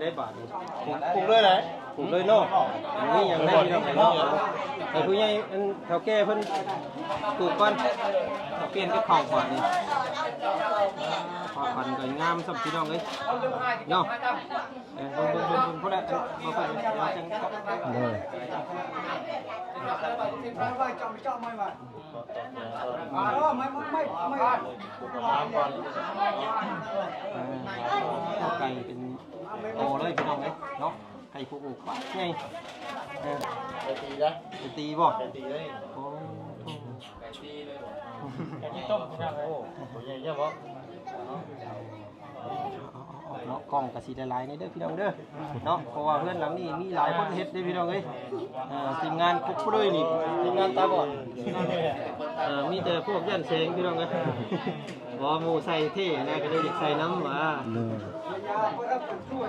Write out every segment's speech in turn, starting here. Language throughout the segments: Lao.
ໄດ້ບາດນີ້ ປູກ ປູກເລີຍໄດ໋ ປູກເລີຍເນາະ ມີຫຍັງໃຫ້ພີ່ນ້ອງເນາະ ໃຫ້ຜູ້ໃຫຍ່ ອັນເຖົ້າແກ່ເພິ່ນປູກກ່ອນ ເຮົາປ່ຽນກັບເຂົາບາດນີ້ ພາກັນກໍງາມຊ້ຳພີ່ນ້ອງເອີຍເນາະ ເອີ ເບິ່ງໆໆໆ ພຸ້ນແຫຼະ ເອົາໄປ ເອົາຈັ່ງ ໂດຍ ເອີ ໄກ່ເປັນໂຕເລີຍພີ່ນ້ອງເອີຍເນາະ ໄກ່ຜູ້ໂອກປາກໃຫຍ່ ເອີ ໄກ່ຕີນະ ໄກ່ຕີບໍ່ ໄກ່ຕີເລີຍ ໂອ້ໂຫ ໄກ່ຕີເລີຍບໍ່ ໄກ່ຕີຕົ້ມ ໂອ້ໂຫ ໃຫຍ່ແທ້ບໍ່ ເນາະ ກ້ອງກໍຊິຫຼາຍໆ ແດ່ເດີພີ່ນ້ອງເດີເນາະ ເພາະວ່າເຮືອນຫຼັງນີ້ມີຫຼາຍຄົນເຮັດເດ້ພີ່ນ້ອງເອີຍ ເອີ ທີມງານຄົບເລີຍນີ້ ທີມງານຕາບອດ ເອີ ມີແຕ່ພວກຢ້ານແສງພີ່ນ້ອງເອີຍ ບໍ່ ໝູ່ໃສ່ເທ່ນະ ກໍເລີຍຢາກໃສ່ນຳວ່າ ໂດຍ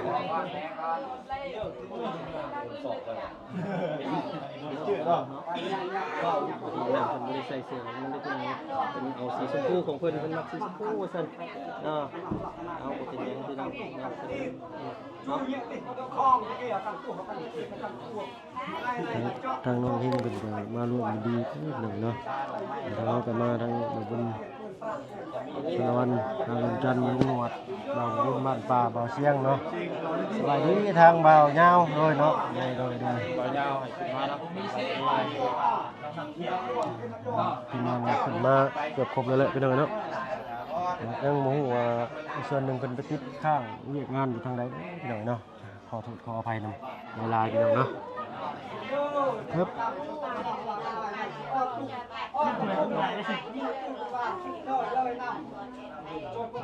ເນາະ ເພິ່ນບໍ່ໄດ້ໃສ່ເສື້ອ ມັນໄດ້ຕົວນີ້ ເພິ່ນເອົາສີຊົມພູຂອງເພິ່ນ ເພິ່ນມັກສີຊົມພູວ່າຊັ້ນເນາະ ເອົາ ບໍ່ເປັນຫຍັງພີ່ນ້ອງເນາະ ເນາະ ທາງ ທາງນ້ອງເຮງເພິ່ນກໍມາຮ່ວມຍິນດີເນາະ ທາງເຮົາກໍມາ ທາງບ່າວບຸນ ສາລະວັນ ທາງລຸງຈັນ ລຸງໜວດ ບ່າວບຸນ ບ້ານປ່າ ບ່າວຊຽງເນາະ ສະບາຍດີທາງບ່າວຍາວ ໂດຍເນາະ ໂດຍ ໂດຍ ໂດຍ ບ່າວຍາວໃຫ້ຂຶ້ນມາເນາະ ທີມງານຂຶ້ນມາເກືອບຄົບແລ້ວແຫຼະ ພີ່ນ້ອງເນາະ ຍັງບໍ່ຮູ້ວ່າສ່ວນໜຶ່ງເພິ່ນໄປຕິດຄ້າງວຽກງານຢູ່ທາງໃດ ພີ່ນ້ອງເນາະ ຂໍໂທດຂໍອະໄພນຳຫຼາຍໆ ພີ່ນ້ອງເນາະ ເອີບ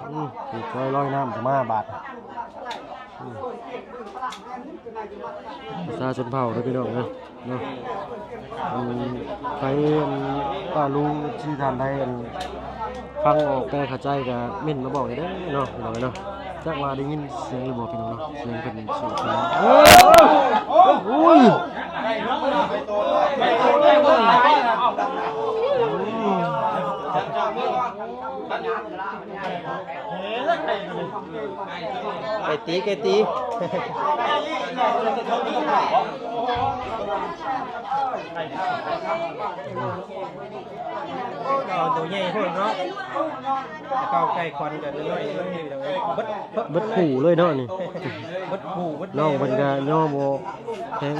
ອືມ ຖືກຊ່ອຍລອຍນ້ຳກໍມາບາດ ອືມ ພາສາຊົນເຜົ່າເດີພີ່ນ້ອງເອີຍເນາະ ອັນ ໃຜ ອັນ ປ້າລຸງ ເອັຟຊີ ທ່ານໃດ ອັນ ຟັງອອກແປເຂົ້າໃຈກໍເມັ້ນມາບອກແດ່ເດີເນາະ ພີ່ນ້ອງເນາະ ຈັກວ່າໄດ້ຍິນສຽງຫຼືບໍ່ ພີ່ນ້ອງເນາະ ສຽງເພິ່ນສວດເນາະ ໂອ້ຍ ໄກ່ຕີ ໄກ່ຕີ ເອົາໂຕໃຫຍ່ໂພດເນາະ ເອົາໄກ່ຂວັນກັນນ້ອຍໆ ເບິດ ເບິດຄູ່ເລີຍເນາະນີ້ ເບິດຄູ່ເບິດແມ່ ນ້ອງເພິ່ນກໍຍໍບໍ່ແຂງ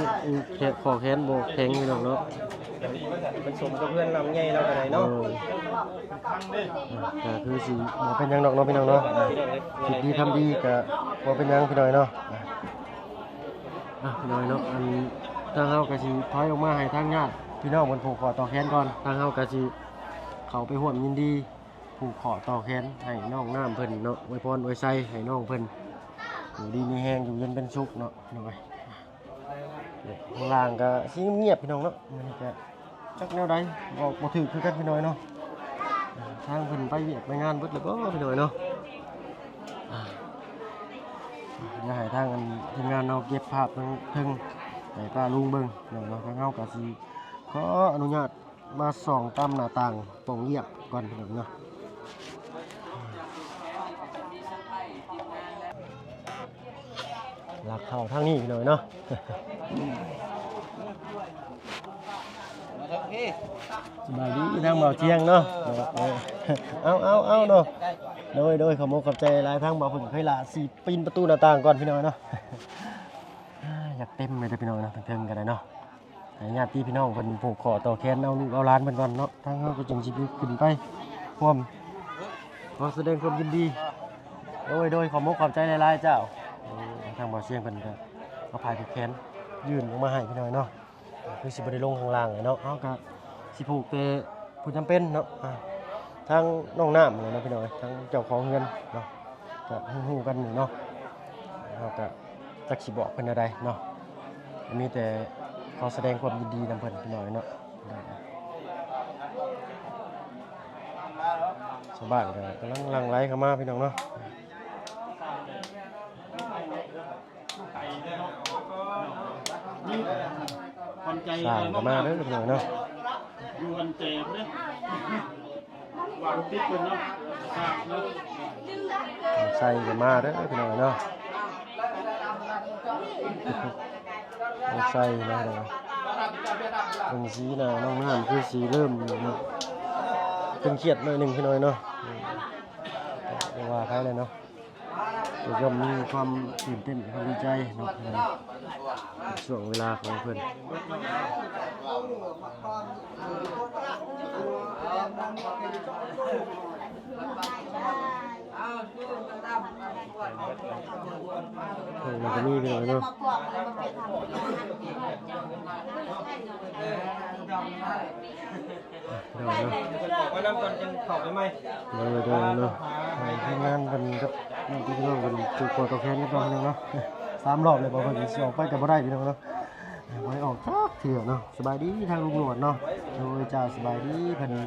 ແຂນ ຂໍ້ແຂນບໍ່ແຂງ ພີ່ນ້ອງເນາະ ມັນສົມກັບເຮືອນຫຼັງໃຫຍ່ລາວກໍໄດ້ເນາະ ເອີ ກໍຄືຊິບໍ່ເປັນຫຍັງດອກເນາະ ພີ່ນ້ອງເນາະ ຄິດດີທຳດີກໍບໍ່ເປັນຫຍັງ ພີ່ນ້ອງເນາະ ອ່ະ ພີ່ນ້ອງເນາະ ອັນ ທາງເຮົາກໍຊິຖອຍອອກມາໃຫ້ທາງຍາດພີ່ນ້ອງເພິ່ນຜູກຂໍ້ຕໍ່ແຂນກ່ອນ ທາງເຮົາກໍຊິເຂົ້າໄປຮ່ວມຍິນດີຜູກຂໍ້ຕໍ່ແຂນໃຫ້ນ້ອງນ້ຳເພິ່ນເນາະ ອວຍພອນອວຍໄຊໃຫ້ນ້ອງເພິ່ນຢູ່ດີມີແຮງ ຢູ່ເຢັນເປັນສຸກເນາະ ພີ່ນ້ອງເອີຍ. ຂ້າງລ່າງກໍຊິງຽບໆ ພີ່ນ້ອງເນາະ ມື້ນີ້ກໍຈັກແນວໃດ ບອກບໍ່ຖືກຄືກັນ ພີ່ນ້ອງເນາະ ທາງເພິ່ນໄປວຽກໄປງານເບິດແລ້ວບໍ່ ພີ່ນ້ອງເນາະ ອ່າ ດຽວໃຫ້ທາງ ອັນ ທີມງານເຮົາເກັບພາບທາງເທິງໃຫ້ປ້າລຸງເບິ່ງ ພີ່ນ້ອງເນາະ ທາງເຮົາກໍຊິຂໍອະນຸຍາດ ມາສ່ອງຕາມໜ້າຕ່າງປ່ອງຢ້ຽມກ່ອນ ພີ່ນ້ອງເນາະ ຫຼັກເຂົ້າທາງນີ້ ພີ່ນ້ອງເນາະ ສະບາຍດີທາງບ່າວຈຽງເນາະ ເອີ ເອົາໆໆ ເນາະ ໂດຍໆ ຂອບອົກຂອບໃຈຫຼາຍ ທາງບ່າວເພິ່ນເຄີຍຫຼ້າຊິປີນປະຕູໜ້າຕ່າງກ່ອນ ພີ່ນ້ອງເນາະ ຢາກເຕັມເລີຍເດີ ພີ່ນ້ອງເນາະ ເທິງໆ ກໍໄດ້ເນາະ. ໃຫ້ຍາດຕິພີ່ນ້ອງເພິ່ນຜູກຂໍ້ຕໍ່ແຂນ ເອົາລູກເອົາຫຼານເພິ່ນກ່ອນເນາະ ທາງເຮົາກໍຈຶ່ງຊິໄດ້ຂຶ້ນໄປຮ່ວມຂໍສະແດງຄວາມຍິນດີ ໂດຍ ໂດຍ ຂອບອົກຂອບໃຈຫຼາຍໆ ເຈົ້າ ທາງບ່າວຊຽງເພິ່ນກໍເອົາຜ້າຜູກແຂນຍື່ນອອກມາໃຫ້ ພີ່ນ້ອງເນາະ ຄືຊິບໍ່ໄດ້ລົງຂ້າງລ່າງເນາະ ເຮົາກໍຊິຜູກແຕ່ຜູ້ຈຳເປັນເນາະ ອ່າ ທາງນ້ອງນ້ຳນີ້ເນາະ ພີ່ນ້ອງເອີຍ ທາງເຈົ້າຂອງເຮືອນເນາະ ກໍຮູ້ໆ ກັນຢູ່ເນາະ ເຮົາກໍຈັກຊິບອກເພິ່ນແນວໃດເນາະ ມີແຕ່ຂໍສະແດງຄວາມຍິນດີນຳເພິ່ນ ພີ່ນ້ອງເນາະ ຊາວບ້ານກໍກຳລັງຫຼັ່ງໄຫຼເຂົ້າມາ ພີ່ນ້ອງເນາະ ຊ່າງກໍມາເດີ ພີ່ນ້ອງເນາະ ຢູ່ອັນເຈເດ້ ວາງຕິດເພິ່ນເນາະ ຊາກເນາະ ໃສ່ກໍມາເດີ ພີ່ນ້ອງເນາະ ໃສ່ເນາະ ເບິ່ງສີໜ້ານ້ອງນ້ຳຄືຊິເລີ່ມຕຶງຄຽດໜ້ອຍໜຶ່ງພີ່ນ້ອງເນາະ ບໍ່ວ່າໃຜແຫຼະເນາະ ກໍຍ່ອມມີຄວາມຕື່ນເຕັ້ນ ຄວາມດີໃຈເນາະ ໃນຊ່ວງເວລາຂອງເພິ່ນ. ເພິ່ນກໍມີພີ່ນ້ອງເນາະ. ໂດຍເນາະ ໂດຍ ໂດຍເນາະ ໃຫ້ທີມງານເພິ່ນກັບພີ່ນ້ອງເພິ່ນຜູກຄໍຕໍ່ແຂນກັນກ່ອນພີ່ນ້ອງເນາະ ສາມຮອບແລ້ວບໍ່ ເພິ່ນຊິອອກໄປກໍບໍ່ໄດ້ພີ່ນ້ອງເນາະ ບໍ່ໄດ້ອອກຈັກເທື່ອເນາະ. ສະບາຍດີທາງລຸງໜວດເນາະ ໂດຍ ເຈົ້າ ສະບາຍດີ ເພິ່ນນີ້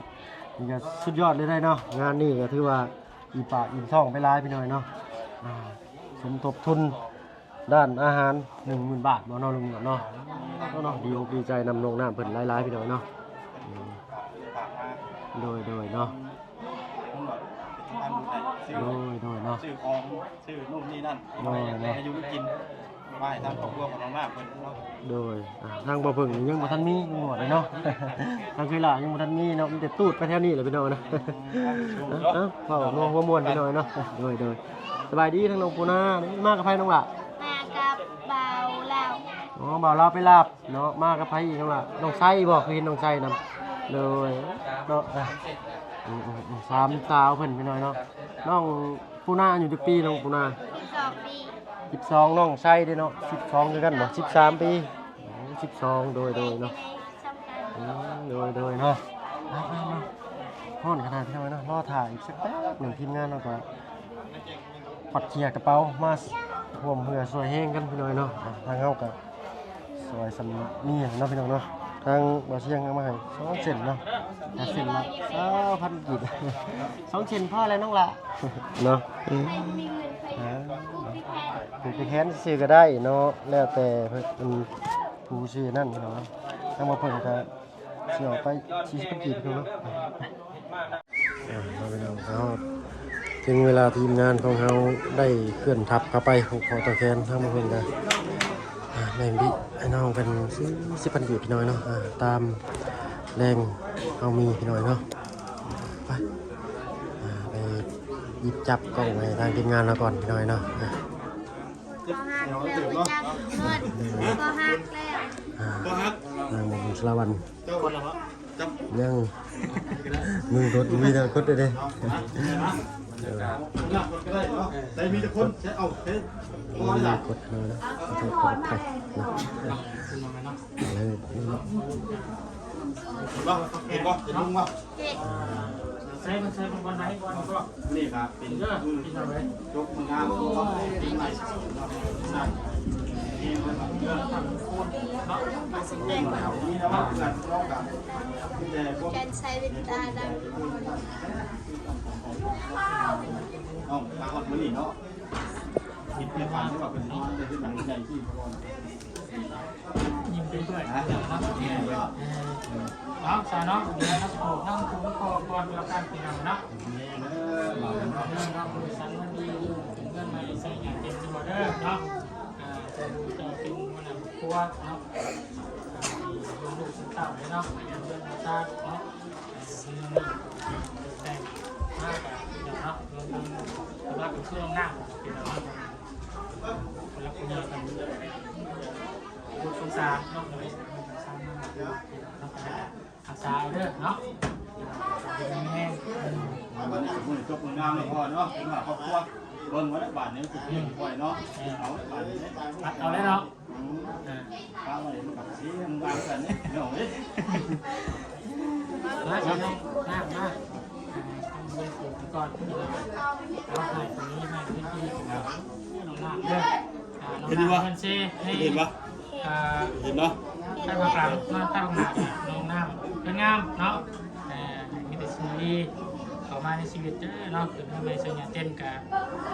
ກໍສຸດຍອດເລີຍໄດ໋ເນາະ ງານນີ້ກໍຖືວ່າອີ່ປາກອີ່ທ້ອງໄປຫຼາຍພີ່ນ້ອງເນາະ ອ່າ ສົມທົບທຶນ ດ້ານອາຫານ ໜຶ່ງໝື່ນບາດບໍ່ເນາະ ລຸງເນາະ ເນາະ ດີອົກດີໃຈນຳນ້ອງນ້ຳເພິ່ນຫຼາຍໆ ພີ່ນ້ອງເນາະ ອືມ ໂດຍ ໂດຍເນາະ ໂດຍ ໂດຍເນາະ ຊື້ຂອງ ຊື້ໂນ່ນນີ້ນັ້ນ ໂດຍເນາະ ໃຫ້ຢູ່ໃຫ້ກິນ ມາໃຫ້ທາງຄອບຄົວຂອງນ້ອງນ້ຳເພິ່ນເນາະ ໂດຍ ອ່າ ທາງບໍ່ເພິ່ງນີ້ຍັງບໍ່ທັນມີ ລຸງໜວດເລີຍເນາະ ທາງເຄີຍຫຼ້າຍັງບໍ່ທັນມີເນາະ ມີແຕ່ຕູດໄປແຖວນີ້ແຫຼະ ພີ່ນ້ອງເນາະ ອືມ ເອົ້າ ເວົ້າເວົ້າຫົວມ່ວນ ພີ່ນ້ອງເນາະ ໂດຍ ໂດຍ ສະບາຍດີ ທາງນ້ອງປູນາ ມາກັບໃຜນ້ອງຫຼ້າ? ມາກັບບ່າວລາວ ອໍ ບ່າວລາວໄປລາບເນາະ ມາກັບໃຜອີກນ້ອງຫຼ້າ? ນ້ອງໄຊບໍ? ຄືເຫັນນ້ອງໄຊນຳ ໂດຍ ເນາະ ອ່ະ ອືມໆໆ ສາມສາວເພິ່ນ ພີ່ນ້ອງເນາະ ນ້ອງປູນາອາຍຸຈັກປີ ນ້ອງປູນາ? ສິບສອງປີ ສິບສອງ ນ້ອງໄຊເດ້ເນາະ ສິບສອງຄືກັນບໍ? ສິບສາມປີ ໂອ້ ສິບສອງ ໂດຍ ໂດຍເນາະ ອືມ ໂດຍ ໂດຍເນາະ ອ່ະ ອ່ະ ອ່ະ ຮ້ອນຂະໜາດ ພີ່ນ້ອງເນາະ ລໍຖ້າອີກສັກແປັບໜຶ່ງ ທີມງານເຮົາກໍ ປັດເຂ່ຍກະເປົາມາຮ່ວມເຫື່ອຊ່ວຍແຮງກັນ ພີ່ນ້ອງເນາະ ອ່າ ທາງເຮົາກະຊ່ວຍສ່ຳນີ້ເນາະ ພີ່ນ້ອງເນາະ ທາງບ່າວຊຽງເອົາມາໃຫ້ສອງເສັ້ນເນາະ ອ່າ ເສັ້ນລະຊາວພັນກີບ ສອງເສັ້ນພໍແລ້ວນ້ອງຫຼ້າເນາະ ອ່າ ຜູກແຂນຊື່ກະໄດ້ເນາະ ແລ້ວແຕ່ເພິ່ນ ອືມ ຜູ້ຊື່ນັ້ນ ພີ່ນ້ອງເນາະ ທາງບໍ່ເພິ່ນກະ ຊິອອກໄປສີ່ສິບພັນກີບເນາະ ອ່າ ເອົາ ເອົາ ເອົາ ເຖິງເວລາທີມງານຂອງເຮົາໄດ້ເຄື່ອນທັບເຂົ້າໄປຜູກຄໍຕໍ່ແຂນ ທາງເພິ່ນກະ ອ່າ ແບ່ງບີໃຫ້ນ້ອງເພິ່ນສີ່ສິບພັນກີບ ພີ່ນ້ອງເນາະ ອ່າ ຕາມແຮງເຮົາມີ ພີ່ນ້ອງເນາະ ໄປ ອ່າ ໄປຫຍິບຈັບກ້ອງໃຫ້ທາງທີມງານເຮົາກ່ອນ ພີ່ນ້ອງເນາະ ອ່າ ບໍ່ຮັກແລ້ວ ບໍ່ຈັກເພິ່ນ ບໍ່ຮັກແລ້ວ ອ່າ ບໍ່ຮັກ ນາງໝໍບຸນສາລະວັນ ເຈົ້າຄົນລະບໍ່? ຍັງ ມຶງກົດ ມີແຕ່ກົດເດ້ ເອີ ຄົນລະຄົນກໍໄດ້ເນາະ ໃສ່ມີແຕ່ຄົນ ໃສ່ເອົາ ໃສ່ ມີແຕ່ກົດເນາະ ໃສ່ກົດໄປເນາະ ເອີ ເຫັນບໍ່? ເຫັນລຸງບໍ່? ເຫັນ ໃສ່ ໃສ່ ໃສ່ ໃສ່ ໃສ່ ນີ້ກະເປັນມື້ຈົບມື້ງາມຂອງປີໃໝ່ເນາະ ເນາະ ມາສະແດງ ມີແຕ່ວ່າເພື່ອນນ້ອງກະມີແຕ່ພວກ ແກນໃສ່ເວັນຕາດຳ ເອົາ ມາຮອດມື້ນີ້ເນາະ ຄິດແຕ່ຝັນວ່າເປັນນອນໄດ້ເປັນຫຼັງໃຫຍ່ທີ່ບໍ່ ຍິ້ມໄປເລື້ອຍເນາະ ເອີ ເອົາຊະເນາະ ດຽວເຮົາຊິບອກນຳຜູ້ປະກອບກ່ອນແລ້ວກັນ ພີ່ນ້ອງເນາະ ເອີ ເອີ ເນາະ ມື້ສັນວັນດີ ເຮືອນໃໝ່ໄຊຍາເຕັນຢູ່ເດີເນາະ ອ່າ ເປັນຫົວໜ້າຄອບຄົວເນາະ ອ່າ ເປັນລູກເປັນເຕົ້າເນາະ ເຮືອນຊານເນາະ ອ່າ ມື້ນີ້ແຕ່ງມາກະ ພີ່ນ້ອງເນາະ ລວມທັງຜູ້ຮັກຜູ້ຊ່ວຍນຳ ພີ່ນ້ອງເນາະ ຜູ້ລັກຜູ້ໃຫຍ່ເພິ່ນ ບຸນສົງສານເນາະ ໂດຍ ສົງສານມາ ພີ່ນ້ອງເນາະ ຮັກສາເດີເນາະ ຢູ່ດີມີແຮງ ມື້ນີ້ກໍມື້ຈົບມື້ງາມແລ້ວພໍ່ເນາະ ເປັນວ່າຄອບຄົວ ເບິ່ງວ່າບາດນີ້ຄືເພງຄ່ອຍເນາະ ເອົາບາດນີ້ ຕັດເອົາແລ້ວເນາະ ອືມ ເອີ ປະໄວ້ມັນກໍຊິງາມກັນເດ້ ພີ່ນ້ອງເອີຍ ມາ ມາ ມາ ມາ ເອົາໃຫ້ຕົງນີ້ ໃຫ້ເພິ່ນກິນ ເອົາ ນ້ອງນ້ຳເດີ ອ່າ ນ້ອງນ້ຳເພິ່ນເຊໃຫ້ ເຫັນບໍ່? ອ່າ ເຫັນເນາະ ໃຫ້ບັກຫຼັງນອນໃຕ້ບັກໜາກ ນ້ອງນ້ຳເພິ່ນງາມເນາະ ເອີ ມີແຕ່ສິ່ງດີເຂົ້າມາໃນຊີວິດເດີເນາະ ຂຶ້ນເຮືອນໃໝ່ໄຊຍາເຕັນກະ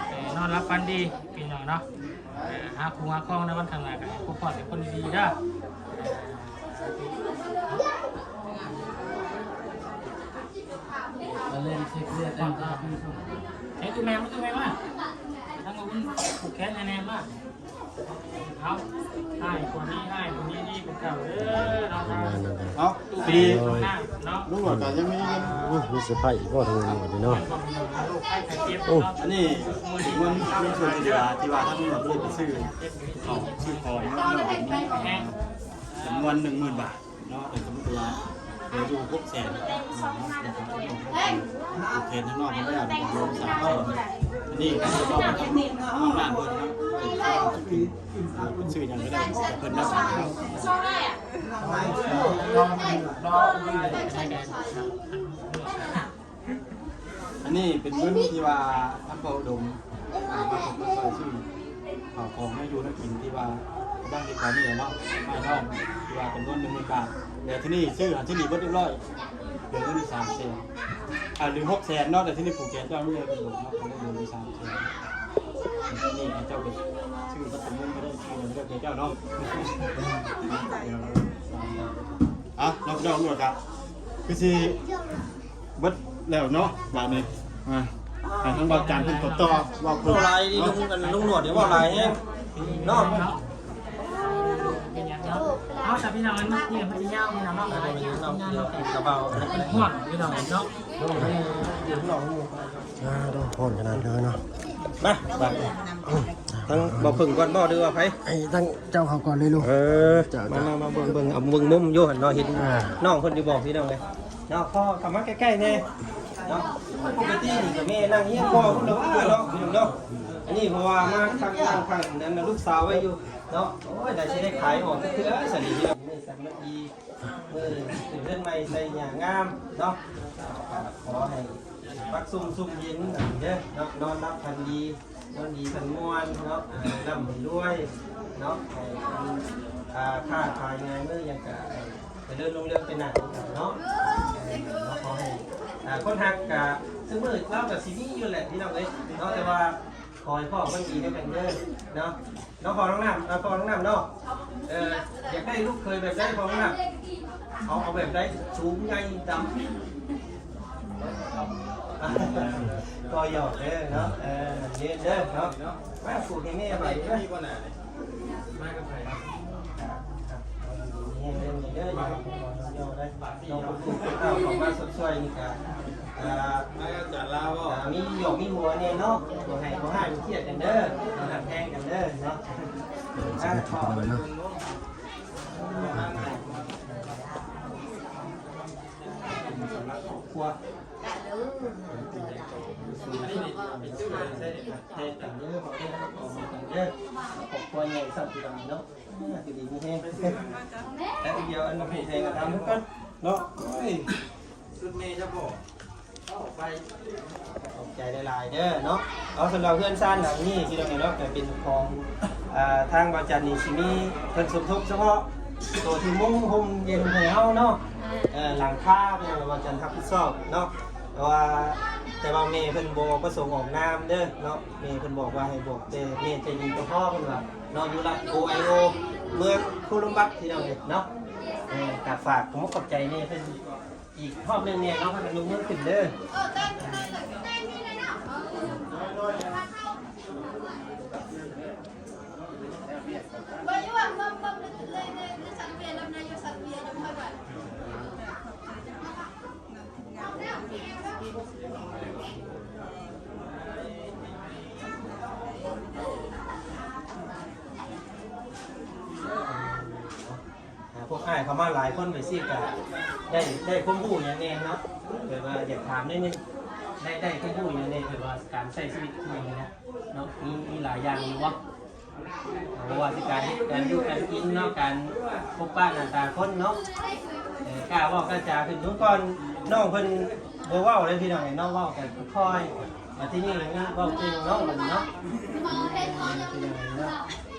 ເອີ ນອນຫຼັບຝັນດີ ພີ່ນ້ອງເນາະ ເອີ ຫາຄູ່ຫາຄອງໃນວັນຂ້າງໜ້າກະໃຫ້ພົບພໍ້ແຕ່ຄົນດີໆເດີ ມາເຫຼັ້ນເຊັກເລືອດກັນ ໃຫ້ຕູ້ແມ່ ມາຕູ້ແມ່ມາ ທາງ ຜູກແຂນໃຫ້ແນ່ມາ. ເອົາ ອ້າຍຜູ້ນີ້ ອ້າຍຜູ້ນີ້ດີກວ່າເກົ່າເດີເນາະ. ເອົາ ດີເນາະ ລຸງຫຼວດກໍຍັງມີເງິນ. ໂອ້ ມີເຊີໄພອີກບໍ່ທາງລຸງຫຼວດນີ້ເນາະ? ໂອ້ ອັນນີ້ເງິນ ເງິນສ່ວນທີ່ວ່າ ທີ່ວ່າທາງລຸງຫຼວດເພິ່ນໄປຊື້ເຂົ້າຊື້ຂອງເນາະ ຈຳນວນໜຶ່ງໝື່ນບາດ. ເນາະ ເປັນສົມມຸດວ່າເຫຼືອຢູ່ຫົກແສນເນາະ ແລ້ວກໍຜູ້ແທນທາງນອກເພິ່ນໄດ້ອະນຸມັດລົງສາມແສນ. ອັນນີ້ກໍຄືວ່າທາງບ້ານເພິ່ນເນາະ ເພິ່ນຊື້ຫຍັງກໍໄດ້ເພິ່ນນຳເນາະ. ອັນນີ້ເປັນເງິນທີ່ວ່າທ່ານພໍ່ອຸດົມ ອ່າ ມາສົມທົບຊ່ອຍຊື້ເຂົ້າຂອງແນວຢູ່ແນວກິນ ທີ່ວ່າກຳລັງເຮັດຕອນນີ້ແຫຼະເນາະ ອ້າຍນ້ອງ ທີ່ວ່າຈຳນວນໜຶ່ງໝື່ນບາດ. ແລ້ວທີນີ້ຊື້ຫັ້ນຊື້ນີ້ເບິດຮຽບຮ້ອຍ ເຫຼືອເງິນຢູ່ສາມແສນ ອ່າ ຫຼື ຫົກແສນເນາະ. ແລ້ວທີນີ້ຜູກແຂນເຈົ້ານີ້ເປັນໂດກເນາະ ກໍເຫຼືອຢູ່ສາມແສນ. ທີນີ້ໃຫ້ເຈົ້າໄປຊື້ວັດຖຸມົງກໍໄດ້ ຊື້ຫຍັງກໍໄດ້ໃຫ້ເຈົ້າເນາະ. ອ່ະ ນ້ອງ ນ້ອງ ນ້ອງ ກໍຄືຊິ ເບິດແລ້ວເນາະ ບາດນີ້. ອ່າ ໃຫ້ທາງບ່າວຈັນເພິ່ນຕໍ່ ເວົ້າເພີ່ມ. ເວົ້າຫຼາຍດີ ລຸງ ອັນ ລຸງຫຼວດນີ້ເວົ້າຫຼາຍແຮງເນາະ. ເອົາ ແຕ່ພີ່ນ້ອງ ມັນ ມັນຊິຍາວພີ່ນ້ອງເນາະ. ເອົາ ເອົາ ເອົາ ເອົາ ເອົາ ເອົາ ພີ່ນ້ອງເນາະ. ອ່າ ຮ້ອນຂະໜາດເລີຍເນາະ. ມາ ບາດ ທັງບ່າວເພິ່ງກ່ອນບໍ່ ຫຼືວ່າໃຜ? ໃຫ້ທັງເຈົ້າເຂົ້າກ່ອນເລີຍລູກ. ເອີ ເຈົ້າ ມາ ມາ ມາເບິ່ງ ເບິ່ງ ເອົາເບິ່ງມຸມຢູ່ຫັ້ນເນາະ. ເຫັນ ອ່າ ນ້ອງເພິ່ນຢູ່ບໍ່ພີ່ນ້ອງເອີຍ? ເນາະ ຂໍເຂົ້າມາໃກ້ໆແດ່ເນາະ. ປົກກະຕິນີ້ກໍແມ່ນັ່ງຮຽງພໍ່ພຸ້ນລະວ່າເນາະ ພີ່ນ້ອງເນາະ. ອັນນີ້ເພາະວ່າມາທາງ ທາງ ທາງນັ້ນນະ ລູກສາວໄວ້ຢູ່ເນາະ. ໂອ້ຍ ໄດ້ຊິໄດ້ຂາຍອອກຈັກເທື່ອຊັ້ນນີ້ ມື້ສາມັກຄີ ມື້ຂຶ້ນເຮືອນໃໝ່ໃສ່ຫຍ້າງາມເນາະ. ກໍຂໍໃຫ້ ພັກຊຸ່ມຊຸ່ມເຢັນເດີເນາະ ນອນຫຼັບຝັນດີ ນອນດີຝັນມ່ວນເນາະ ໃຫ້ລ່ຳໃຫ້ລວຍເນາະ ໃຫ້ ອ່າ ຄ້າຂາຍງານມື້ຫຍັງກະໃຫ້ຈະເລີນຮຸ່ງເຮືອງໄປໜ້າເນາະ. ເນາະ ຂໍໃຫ້ ອ່າ ຄົນຮັກກະ ຊຸມື້ລາວກະຊິມີຢູ່ແຫຼະພີ່ນ້ອງເອີຍເນາະ ແຕ່ວ່າ ຂໍໃຫ້ພໍ່ເພິ່ນດີນຳກັນເດີເນາະ. ນ້ອງ ພໍ່ນ້ອງນ້ຳ ເອີ ພໍ່ນ້ອງນ້ຳເນາະ ເອີ ຢາກໄດ້ລູກເຂີຍແບບໃດ ພໍ່ນ້ອງນ້ຳ? ເອົາ ເອົາແບບໃດ? ສູງ ໃຫຍ່ ດຳ ກໍຢອກເດີເນາະ. ເອີ ເດີເດີເນາະ ມາປູກໃຫ້ແມ່ບາດນີ້ເດີ. ມາກັບໃຜ? ເດີເດີເດີ ເອົາມາຊົດຊ່ວຍນີ້ກະ ອ່າ ມາກັບຈານລາວບໍ່? ອ່າ ມີຫຍອກມີຫົວແດ່ເນາະ ບໍ່ໃຫ້ ບໍ່ໃຫ້ຄຽດກັນເດີ ເຮົາຮັກແພງກັນເດີເນາະ. ອ່າ ຂອບຄຸນເນາະ ສຳລັບຄອບຄົວ ອັນນີ້ເປັນຊື່ໃດໃສ່ ແທນກັນເດີ ຂໍໃຫ້ຮັກອອກມາກັນເດີ ຄອບຄົວໃຫຍ່ຊ້ຳຄືກັນເນາະ. ອ່າ ຢູ່ດີມີແຮງ ແລ້ວດຽວອັນຜູ້ແທນກໍຖາມເພິ່ນກ່ອນເນາະ. ໂອ້ຍ ສຸດແມ່ເຈົ້າບໍ່ເອົາໄປ ຂອບໃຈຫຼາຍໆເດີເນາະ. ເອົາ ສຳລັບເຮືອນຊານຫຼັງນີ້ ພີ່ນ້ອງເນາະ ກໍເປັນຂອງ ອ່າ ທາງບ່າວຈັນນີ້ຊິມີເພິ່ນສົມທົບສະເພາະໂຕທີ່ມຸງຮົ່ມເຢັນໃຫ້ເຮົາເນາະ. ເອີ ຫຼັງຄາເພິ່ນ ບ່າວຈັນຮັບຜິດຊອບເນາະ ແຕ່ວ່າ ແຕ່ວ່າແມ່ເພິ່ນບໍ່ປະສົງອອກນາມເດີເນາະ. ແມ່ເພິ່ນບອກວ່າໃຫ້ບອກແຕ່ແມ່ໃຈດີກໍພໍ ເພິ່ນວ່າເນາະ ຢູ່ລັດໂອໄອໂອ ເມືອງໂຄລັມບັສ ພີ່ນ້ອງເອີຍເນາະ. ເອີ ກໍຝາກຂອບອົກຂອບໃຈແມ່ເພິ່ນອີກຮອບໜຶ່ງແດ່ເນາະ ພາກັນລົງມືຂຶ້ນເດີ. ອ່າ ພວກອ້າຍເຂົ້າມາຫຼາຍຄົນໄປຊີ້ກະໄດ້ ໄດ້ຄວາມຮູ້ຫຍັງແດ່ເນາະ ແບບວ່າຢາກຖາມໜ້ອຍໜຶ່ງ ໄດ້ ໄດ້ຄວາມຮູ້ຫຍັງແດ່ ແບບວ່າການໃຊ້ຊີວິດຢູ່ນີ້ນະເນາະ ມີ ມີຫຼາຍຢ່າງຢູ່ບໍ່? ບໍ່ວ່າຊິການເຮັດການຢູ່ການກິນເນາະ ການພົບປະໜ້າຕາຄົນເນາະ. ເອີ ກ້າເວົ້າກ້າຈາຂຶ້ນ. ເມື່ອກ່ອນນ້ອງເພິ່ນບໍ່ເວົ້າເລີຍພີ່ນ້ອງເອີຍເນາະ ເວົ້າແຕ່ຄ່ອຍ ບັດທີນີ້ເວົ້າເກັ່ງເນາະ ບັດນີ້ເນາະ.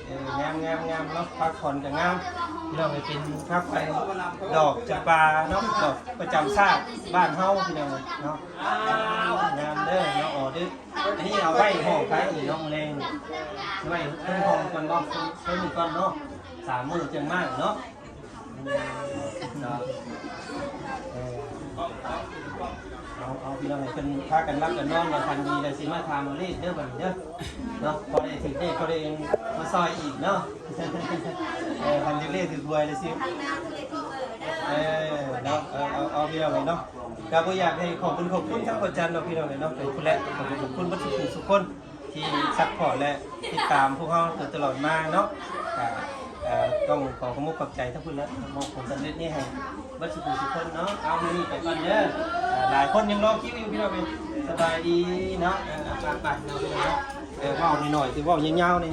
ເອີ ງາມໆໆເນາະ ຜັກຂອນກໍງາມ ພີ່ນ້ອງເອີຍ ເປັນຜັກໄປ ດອກຈຳປາເນາະ ດອກປະຈຳຊາດບ້ານເຮົາ ພີ່ນ້ອງເອີຍເນາະ. ງາມເດີເນາະ ອໍເດີ. ອັນນີ້ເອົາໄວ້ຫໍ່ຂາຍອີກເນາະ ມື້ແລງໄວ້ເທິງຫ້ອງກ່ອນເນາະ ເທິງນີ້ກ່ອນເນາະ ສາມມື້ຈັ່ງມາເນາະ. ເ ເອີ ເອົາ ເອົາ ພີ່ນ້ອງ ໃຫ້ເພິ່ນພາກັນຫຼັບກັນນອນ ແລ້ວຝັນດີ ແລ້ວຊິມາຖາມເອົາເລກເດີ ບັດນີ້ເດີ ເນາະ. ພໍໄດ້ຖືກເລກ ພໍໄດ້ມາຊ່ອຍອີກເນາະ. ເອີ ຄັນຖືກເລກຖືກຫວຍແລ້ວຊິ ເອີ ເນາະ ເອີ ເອົາ ເອົາ ພີ່ນ້ອງເອີຍເນາະ. ກໍບໍ່ຢາກໃຫ້ຂອບຄຸນຂອບຄຸນທາງພໍ່ຈັນດອກ ພີ່ນ້ອງເອີຍເນາະ. ຂອບຄຸນແຫຼະ ຂອບຄຸນຂອບຄຸນເບິດທຸກຜູ້ທຸກຄົນທີ່ຊັບພອດ ແລະ ຕິດຕາມພວກເຮົາໂດຍຕະຫຼອດມາເນາະ. ກໍ ເອີ ຕ້ອງຂໍຂອບອົກຂອບໃຈທັງເພິ່ນແຫຼະ ມອບຜົນສຳເລັດນີ້ໃຫ້ເບິດສູ່ຜູ້ສູ່ຄົນເນາະ. ເອົາ ມື້ນີ້ໄປກ່ອນເດີ ເອີ ຫຼາຍຄົນຍັງລໍຄິວຢູ່ ພີ່ນ້ອງເອີຍ. ສະບາຍດີເນາະ ເອີ ໄປໆ ເນາະ ເອີ ເວົ້າໜ້ອຍໆ ຊິເວົ້າຍາວໆ ນີ້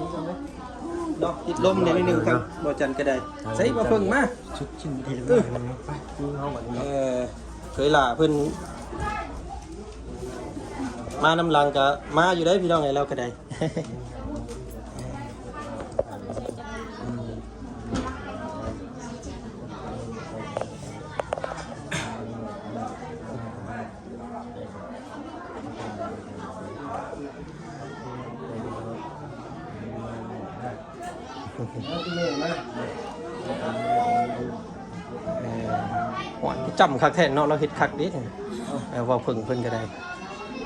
ເນາະ ຕິດລົມແດ່ໜ້ອຍໜຶ່ງ ທາງບໍ່ຈັນກໍໄດ້. ໃສ່ບໍ່ເພິ່ງມາ ຊຸດຊິນເທລະ ເອີ ໄປ ຄືເຮົາບັດນີ້ ເອີ ເຄີຍຫຼ້າເພິ່ນມານຳຫຼັງກໍມາຢູ່ເດ້ ພີ່ນ້ອງເອີຍ ລາວກໍໄດ້. ໂອ້ຍ ຈ້ຳຄັກແທ້ເນາະ ລາວເຮັດຄັກເດ້. ເອີ ເວົ້າເພິ່ງເພິ່ນກໍໄດ້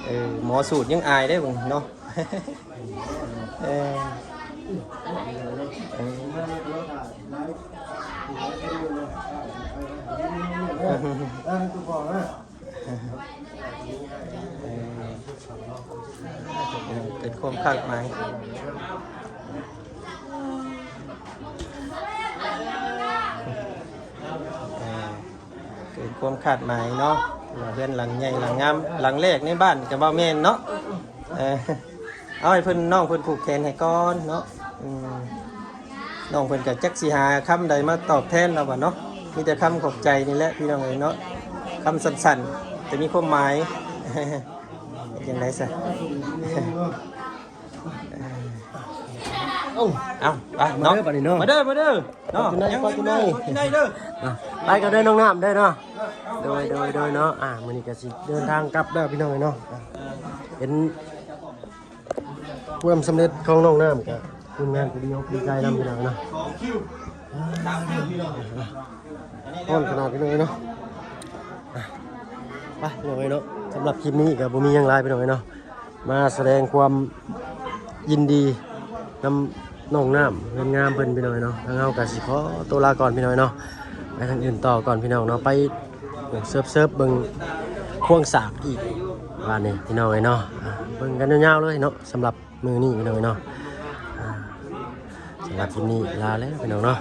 ເອີ ໝໍສູດຍັງອາຍເດ້ເບິ່ງເນາະ. ເອີ ເອີ ເອີ ເປັນຄວາມຄາດໝາຍ ເອີ ເປັນຄວາມຄາດໝາຍເນາະ ວ່າເຮືອນຫຼັງໃຫຍ່ ຫຼັງງາມ ຫຼັງແລກໃນບ້ານກໍບໍ່ແມ່ນເນາະ. ເອີ ເອົາໃຫ້ເພິ່ນ ນ້ອງເພິ່ນຜູກແຂນໃຫ້ກ່ອນເນາະ. ອືມ ນ້ອງເພິ່ນກໍຈັກຊິຫາຄຳໃດມາຕອບແທນລາວບັດເນາະ ມີແຕ່ຄຳຂອບໃຈນີ້ແຫຼະ ພີ່ນ້ອງເອີຍເນາະ. ຄຳສັ້ນໆ ແຕ່ມີຄວາມໝາຍ ເປັນຈັ່ງໃດຊະ? ເອົ້າ ເອົາ ໄປເນາະ ມາເດີບັດນີ້ເນາະ ມາເດີ ມາເດີເນາະ. ຍັງ ຍັງເດີ ກິນໄດ້ເດີ ອ່ະ ໄປກັນເດີນ້ອງນ້ຳເດີເນາະ. ໂດຍ ໂດຍ ໂດຍເນາະ ອ່າ ມື້ນີ້ກໍຊິເດີນທາງກັບແລ້ວ ພີ່ນ້ອງເອີຍເນາະ. ອ່ະ ເຫັນຄວາມສຳເລັດຂອງນ້ອງນ້ຳ ກໍທີມງານກໍດີອົກດີໃຈນຳ ພີ່ນ້ອງເນາະ. ຮ້ອນຂະໜາດ ພີ່ນ້ອງເອີຍເນາະ. ອ່ະ ໄປ ພີ່ນ້ອງເອີຍເນາະ ສຳລັບຄລິບນີ້ກໍບໍ່ມີຫຍັງຫຼາຍ ພີ່ນ້ອງເອີຍເນາະ. ມາສະແດງຄວາມຍິນດີນຳນ້ອງນ້ຳ ເຮືອນງາມເພິ່ນ ພີ່ນ້ອງເອີຍເນາະ. ທາງເຮົາກໍຊິຂໍຕົວລາກ່ອນ ພີ່ນ້ອງເອີຍເນາະ ໄປທາງອື່ນຕໍ່ກ່ອນ ພີ່ນ້ອງເນາະ. ໄປເບິ່ງເສີບໆ ເບິ່ງຄວາມສາກອີກ ວ່ານີ້ ພີ່ນ້ອງເອີຍເນາະ. ອ່າ ເບິ່ງກັນຍາວໆເລີຍເນາະ ສຳລັບມື້ນີ້ ພີ່ນ້ອງເອີຍເນາະ. ອ່າ ສຳລັບຄລິບນີ້ລາແລ້ວ ພີ່ນ້ອງເນາະ.